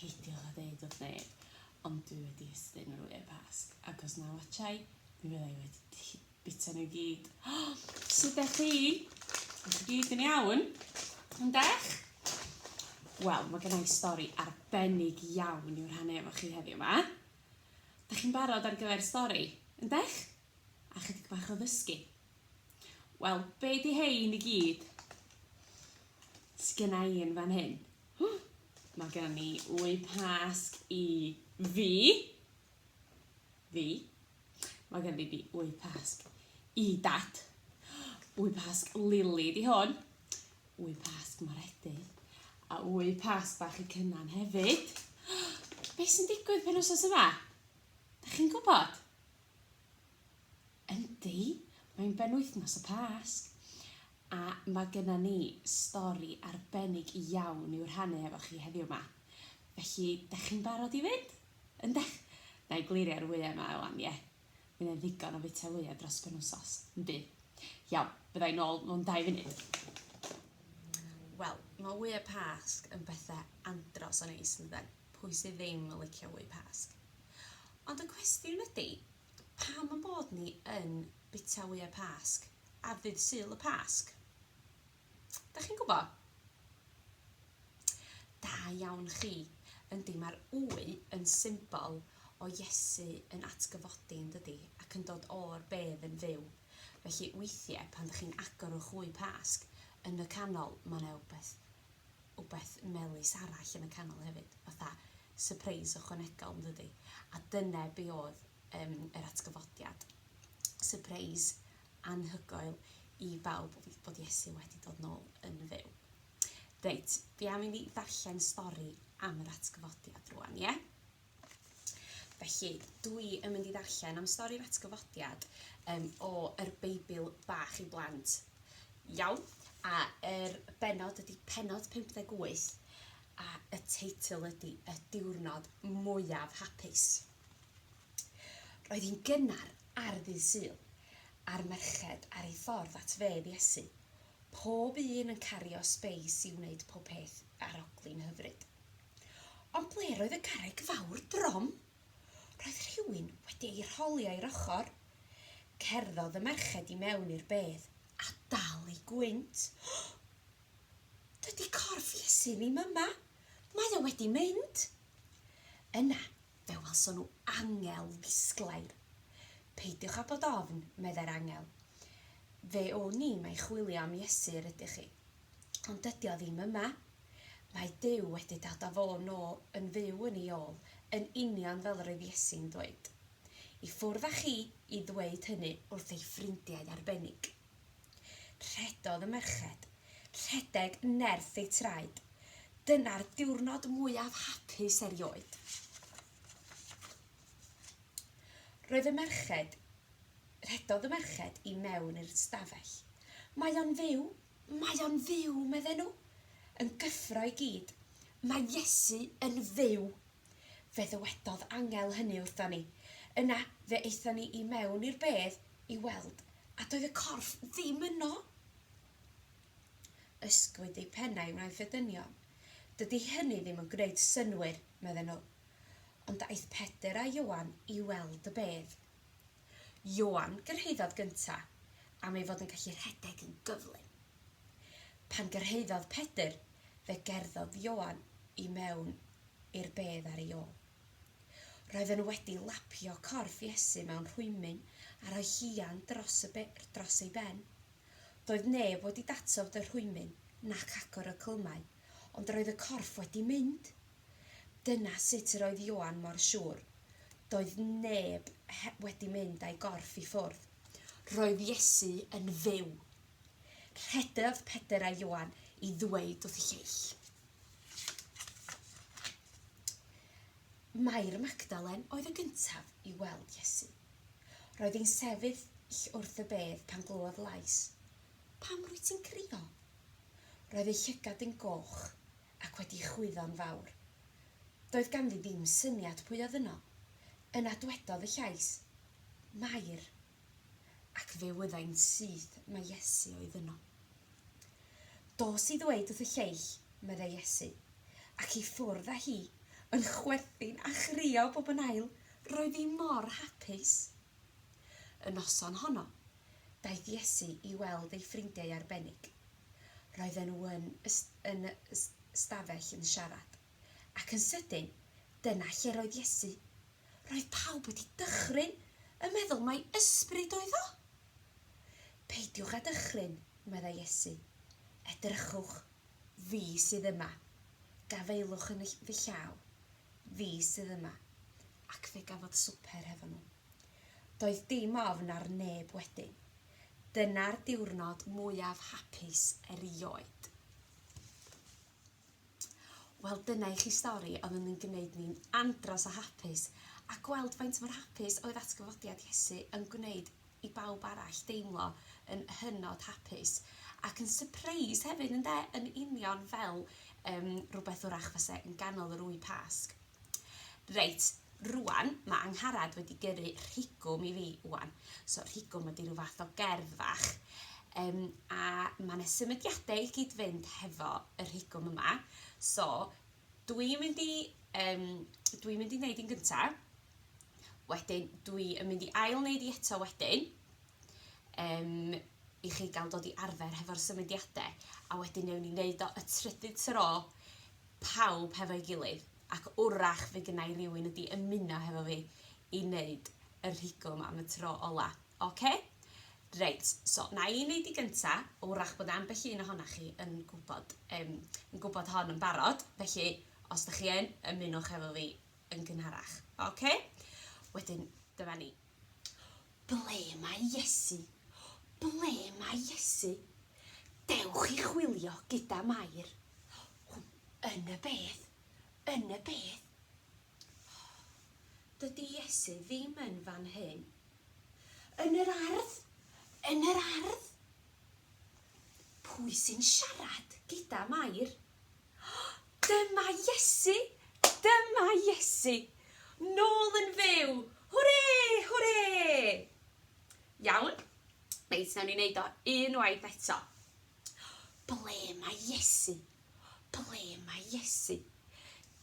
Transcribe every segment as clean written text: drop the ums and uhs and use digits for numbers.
Peidiwch â deud wrth neb, ond dwi wedi estyn yr wyau Pasg, ac os na watsiai, mi fydda i wedi bita nhw i gyd. Sut dach chi? Ydych chi gyd yn iawn? Yndech? Wel, mae gen i stori arbennig iawn i'w rhannu efo chi heddiw yma. Dach chi'n barod ar gyfer stori? Yndech? A chydig bach o ddysgu. Wel, be di hein i gyd? Sgynna i yn fan hyn. Mae gen ni wy Pasg i fi. Fi. Mae gen i wy Pasg i dad. Wy Pasg Lili di hwn. Wy Pasg Maredudd. A wy Pasg bach i Cynan hefyd. Be sy'n digwydd pen wsos yma? Da chi'n gwybod? Yndi, mae'n benwythnos y Pasg. A mae gynna ni stori arbennig iawn i'w rhannu efo chi heddiw 'ma. Felly, dach chi'n barod i fynd? Yndech? Na i glirio'r wyau 'ma ŵan, ie? Mi wna i ddigon o fwyta wyau dros benwsos, yn bydd? Iawn, bydda i nôl mewn dau funud. Wel, mae wyau Pasg yn bethau andros o neis, yn dyden? Pwy sydd ddim yn licio wy Pasg? Ond y cwestiwn ydy, pam ein bod ni yn bwyta wyau Pasg ar ddydd Sul y Pasg? Dach chi'n gwybod? Da iawn chi. Yndi, mae'r wy yn symbol o Iesu yn atgyfodi, yn dydi, ac yn dod o'r bedd yn fyw. Felly, weithiau, pan ydych chi'n agor o'ch wy Pasg, yn y canol, mae yna wbeth, wbeth melys arall yn y canol hefyd, fatha sypreis ychwanegol, yn dydi? A dyna be oedd um, yr atgyfodiad. Sypreis anhygoel i bawb bod Iesu wedi dod nôl yn fyw. Reit, fi am i ni ddarllen stori am yr atgyfodiad rwan, ie? Felly, dwi yn mynd i ddarllen am stori'r atgyfodiad um, o yr Beibl bach i blant. Iawn, a yr benod ydy penod 58, a y teitl ydy Y Diwrnod Mwyaf Hapus. Roedd hi'n gynnar ar ddydd Sul, a'r merched ar eu ffordd at fedd Iesu, pob un yn cario sbeis i wneud pob peth arogli'n hyfryd. Ond ble roedd y garreg fawr drom? Roedd rhywun wedi ei rholio i'r ochr. Cerddodd y merched i mewn i'r bedd, a dal eu gwynt. Dydy corff Iesu ddim yma. Mae o wedi mynd. Yna, Fe welson nhw angel ddisglair. Peidiwch â bod ofn, meddai'r angel. Fe wn i mai chwilio am Iesu yr ydych chi. Ond dydy o ddim yma. Mae Duw wedi dod â fo nôl yn fyw yn ei ôl, yn union fel yr oedd Iesu'n dweud. I ffwrdd â chi i ddweud hynny wrth ei ffrindiau arbennig. Rhedodd y merched, rhedeg nerth eu traed. Dyna'r diwrnod mwyaf hapus erioed. Roedd y merched, rhedodd y merched i mewn i'r stafell. Mae o'n fyw, mae o'n fyw, medden nhw. Yn gyffro i gyd. Mae Iesu yn fyw. Fe ddywedodd angel hynny wrthon ni. Yna, fe aethon ni i mewn i'r bedd i weld, a doedd y corff ddim yno. Ysgwyd eu pennau wnaeth y dynion. Dydy hynny ddim yn gwneud synnwyr, medden nhw. Ond aeth Pedr a Ioan i weld y bedd. Ioan gyrhaeddodd gynta, am ei fod yn gallu rhedeg yn gyflym. Pan gyrhaeddodd Pedr, fe gerddodd Ioan i mewn i'r bedd ar ei ôl. Roedden nhw wedi lapio corff Iesu mewn rhwymyn a rhoi llian dros, y be, dros ei ben. Doedd neb wedi datod y rhwymyn nac agor y clymau, ond roedd y corff wedi mynd. Dyna sut yr oedd Ioan mor siŵr. Doedd neb wedi mynd â'i gorff i ffwrdd. Roedd Iesu yn fyw. Rhedodd Pedr a Ioan i ddweud wrth y lleill. Mair Magdalen oedd y gyntaf i weld Iesu. Roedd hi'n sefyll wrth y bedd pan glywodd lais, Pam rwyt ti'n crio? Roedd ei llygad yn goch ac wedi chwyddo'n fawr. Doedd ganddi ddim syniad pwy oedd yno. Yna dwedodd y llais, Mair. Ac fe wyddai'n syth mai Iesu oedd yno. Dos i ddweud wrth y lleill, meddai Iesu, ac i ffwrdd â hi. yn chwerthin a chrio bob yn ail. Roedd hi mor hapus. Y noson honno, daeth Iesu i weld ei ffrindiau arbennig. Roedden nhw yn yn y stafell yn siarad. Ac yn sydyn, dyna lle roedd Iesu. Roedd pawb wedi dychryn, yn meddwl mai ysbryd oedd o. Peidiwch â dychryn, meddai Iesu. Edrychwch, fi sydd yma. Gafaelwch yn fy llaw. Fi sydd yma. Ac fe gafodd swper hefo nhw. Doedd dim ofn ar neb wedyn. Dyna'r diwrnod mwyaf hapus erioed. Wel, dyna i chi stori oedd yn ein gwneud ni'n andros o hapus, a gweld faint mor hapus oedd atgyfodiad Iesu yn gwneud i bawb arall deimlo yn hynod hapus ac yn sypreis hefyd ynde, yn union fel um, rhywbeth wrach fyse yn ganol yr wy Pasg. Reit, rwan mae Angharad wedi gyrru rhigwm i fi wan. So rhigwm ydy rhyw fath o gerdd fach. Um, a mae yna symudiadau i gyd fynd hefo y rhigwm yma. So, dwi'n mynd i, um, dwi'n mynd i wneud un gyntaf. Wedyn, dwi yn mynd i ail wneud i eto wedyn. Um, i chi gael dod i arfer hefo'r symudiadau. A wedyn newn ni wneud o y trydydd tro pawb hefo'i gilydd. Ac wrach fe gynna i rywun ydi ymuno hefo fi i wneud y rhigwm am y tro ola. Oce? Reit, so na i wneud i gynta, wrach bod ambell un ohonoch chi yn gwybod, um, yn gwybod hon yn barod, felly os da chi yn, ymunwch efo fi yn gynharach. Oce? Wedyn, dyma ni. Ble mae Iesu? Ble mae Iesu? Dewch i chwilio gyda Mair. Yn y bedd, yn y bedd. Dydy Iesu ddim yn fan hyn. Yn yr ardd, yn yr ardd. Pwy sy'n siarad gyda Mair? Dyma Iesu! Dyma Iesu! Nôl yn fyw! Hwrê! Hwrê! Iawn? Reit, nawn ni wneud o unwaith eto. Ble mae Iesu? Ble mae Iesu?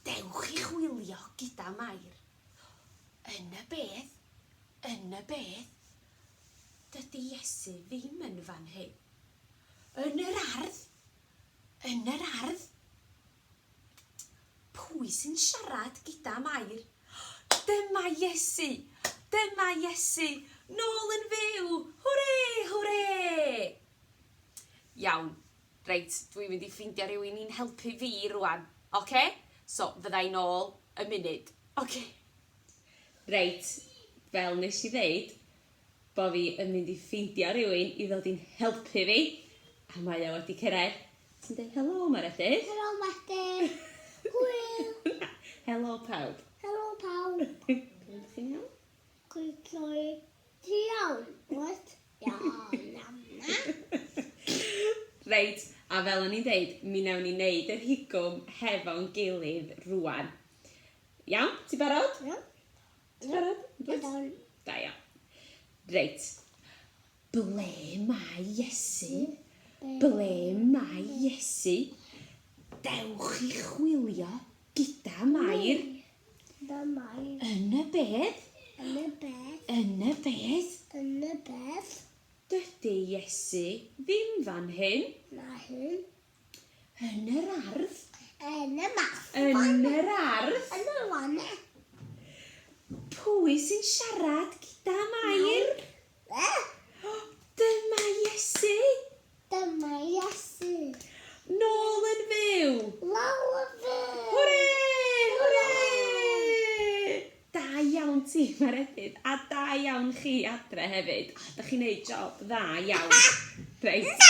Dewch i chwilio gyda Mair. Yn y bedd, yn y bedd. Dydy Iesu ddim yn fan hyn. Yn yr ardd, Yn yr ardd? Pwy sy'n siarad gyda Mair? Dyma Iesu! Dyma Iesu! Nôl yn fyw! Hwrê! Hwrê! Iawn. Reit, dwi'n mynd i ffeindio rhywun i'n helpu fi rwan. Oce? So, fydda i nôl y munud. Oce? Reit, fel nes i ddeud, bo fi yn mynd i ffeindio rhywun i ddod i'n helpu fi, a mae o wedi cyrraedd. Ti'n dweud helo, Meredydd? Helo, Meredydd. Hwyl. Helo, pawb. Helo, pawb. Ydych chi'n iawn? Cwy, Ti iawn, wyt? Iawn, iawn, na. Reit, a fel o'n i'n deud, mi wnawn ni wneud yr higwm hefo'n gilydd rwan. Iawn? Ti'n barod? Iawn. Ti'n barod? Iawn. Da iawn. Reit. Ble mae Iesu? Ble mae Iesu? Dewch i chwilio gyda Mair. Gyda Mair. Yn y bedd. Yn y bedd. Yn y bedd. Yn y bedd. Dydy Iesu ddim fan hyn. Na hyn. Yn yr ardd. Yn y math. Yn yr ardd. Yn y fan. Pwy sy'n siarad gyda Mair? Dyma Iesu. Dyma Iesu. Nôl yn fyw. Nôl yn fyw. Hwrê! Hwrê! Da iawn ti, Meredydd, a da iawn chi adre hefyd. A, da chi'n neud job dda iawn. Reit.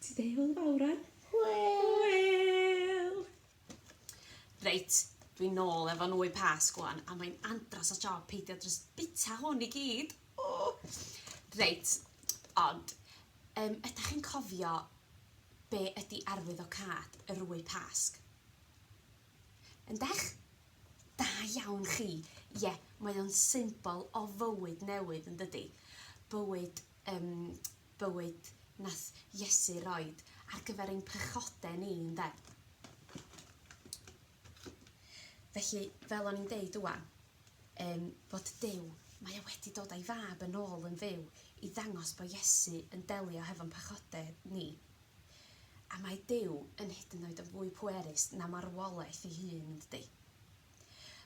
Ti deud hwyl fawr rwan? Hwyl. Hwyl. Reit, dwi nôl efo nwy Pasg wan, a mae'n andros o job peidio dros bita hwn i gyd. O! Reit, ond, um, ydych chi'n cofio be ydy arwyddocâd yr wy Pasg? Yndech? Da iawn chi! Ie, mae o'n symbol o fywyd newydd, yn dydy? Bywyd, um, bywyd nath Iesu roid ar gyfer ein pechodau ni, ynde? Felly, fel o'n i'n deud ŵan, um, fod Duw, mae o wedi dod â'i fab yn ôl yn fyw i ddangos bod Iesu yn delio hefo'n pechodau ni. A mae Duw yn hyd yn oed yn fwy pwerus na marwolaeth ei hun, yn dydi?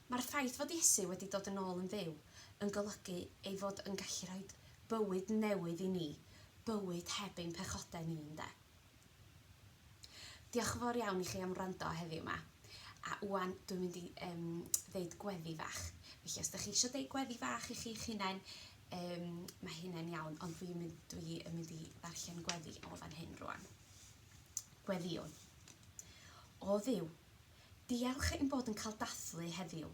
Mae'r ffaith fod Iesu wedi dod yn ôl yn fyw yn golygu ei fod yn gallu rhoi bywyd newydd i ni, bywyd heb ein pechodau ni, ynde? Diolch yn fawr iawn i chi am wrando heddiw yma. A wan dwi'n mynd i um, ddeud gweddi fach. Felly os ydych chi eisiau deud gweddi fach i chi'ch hunain, um, mae hynna'n iawn, ond dwi'n mynd, dwi yn mynd i ddarllen gweddi o fan hyn rwan. Gweddïwn. O Dduw, diolch ein bod yn cael dathlu heddiw.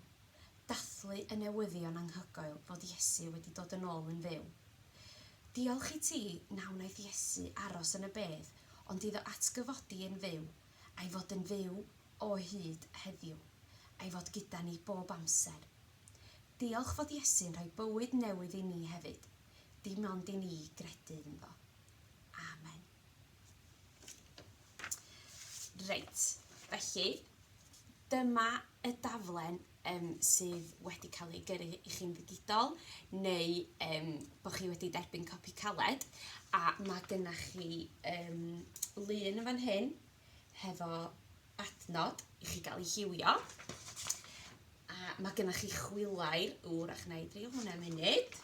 Dathlu y newyddion anghygoel fod Iesu wedi dod yn ôl yn fyw. Diolch i ti na wnaeth Iesu aros yn y bedd, ond iddo atgyfodi yn fyw, a'i fod yn fyw o hyd heddiw, a'i fod gyda ni bob amser. Diolch fod Iesu'n rhoi bywyd newydd i ni hefyd, dim ond i ni gredu ynddo. Amen. Reit, felly, dyma y daflen um, sydd wedi cael ei gyrru i chi'n ddigidol neu um, bod chi wedi derbyn copi caled a mae gennych chi um, lun yn fan hyn hefo adnod i chi gael ei lliwio a mae gennych chi chwilair, wrach na i drio hwnna munud,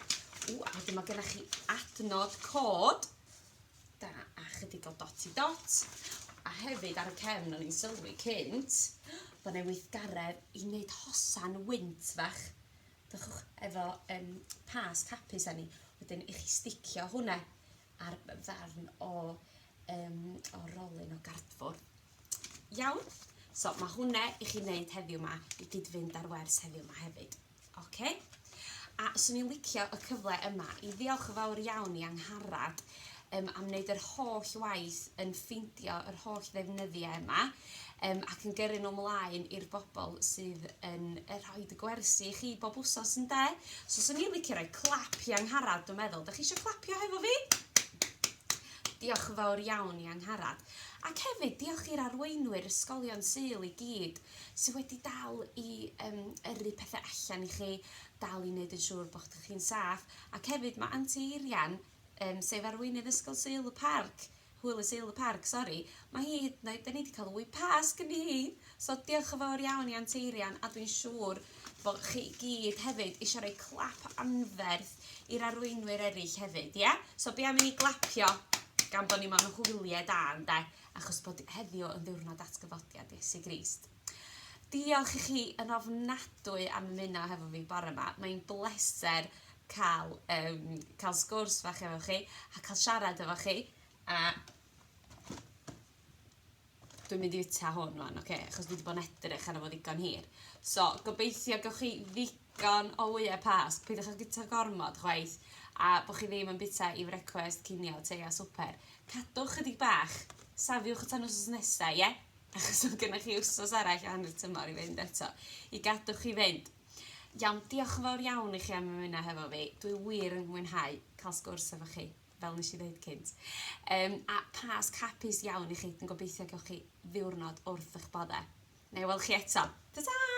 ww, a wedyn mae gennych chi adnod cod da a chydig o dot i dot. A hefyd ar y cefn o'n i'n sylwi cynt bod 'na weithgaredd i wneud hosan wynt fach. Dychwch efo um, pasg hapus arni. Wedyn i chi sticio hwnna ar ddarn o, um, o rolyn o gardfwrdd. Iawn? So mae hwnna i chi wneud heddiw yma i gyd-fynd ar wers heddiw yma hefyd. Oce? A 'swn i'n licio y cyfle yma i ddiolch yn fawr iawn i Angharad um, am wneud yr holl waith yn ffeindio yr holl ddefnyddiau yma um, ac yn gyrru nhw ymlaen i'r bobl sydd yn rhoi y gwersi i chi bob wsos ynde. So 'swn i'n licio rhoi clap i Angharad dwi'n meddwl. Da chi eisiau clapio hefo fi? Diolch yn fawr iawn i Angharad. Ac hefyd, diolch i'r arweinwyr ysgolion Sul i gyd sydd wedi dal i um, yrru pethau allan i chi, dal i wneud yn siŵr bod chi'n saff. Ac hefyd mae Anti Eirian, um, sef arweinydd Ysgol Sul y Parc, Hwyl y Sul y Parc, sori, mae hi hyd yn oed, da ni wedi cael wy pasg yn hi. So diolch yn fawr iawn i Anti Eirian, a dwi'n siŵr bod chi gyd hefyd eisiau rhoi clap anferth i'r arweinwyr eraill hefyd, ie? Yeah? So be am i ni glapio gan bod ni mewn hwyliau da, ynde? Achos bod heddiw yn ddiwrnod atgyfodiad Iesu Grist. Diolch i chi yn ofnadwy am ymuno hefo fi bore yma. Mae'n bleser cael, um, cael sgwrs fach efo chi a cael siarad efo chi. A dwi'n mynd i fita hwn rwan, oce, okay? Achos dwi wedi bod yn edrych arno fo ddigon hir. So, gobeithio gewch chi ddigon o wyau pasg, peidiwch â gyta gormod chwaith, a bod chi ddim yn bita i frecwast, cinio, te a swper. Cadwch chydig bach, safiwch y tan wsos nesa, ie? Achos mae gennych chi wsos arall o hanner tymor i fynd eto, i gadw chi fynd. Iawn, diolch yn fawr iawn i chi am ymuno hefo fi. Dwi wir yn mwynhau cael sgwrs efo chi, fel nes i ddeud cynt. Um, a pasg hapus iawn i chi, dwi'n gobeithio gewch chi ddiwrnod wrth eich boddau. Na i weld chi eto. Ta-ta!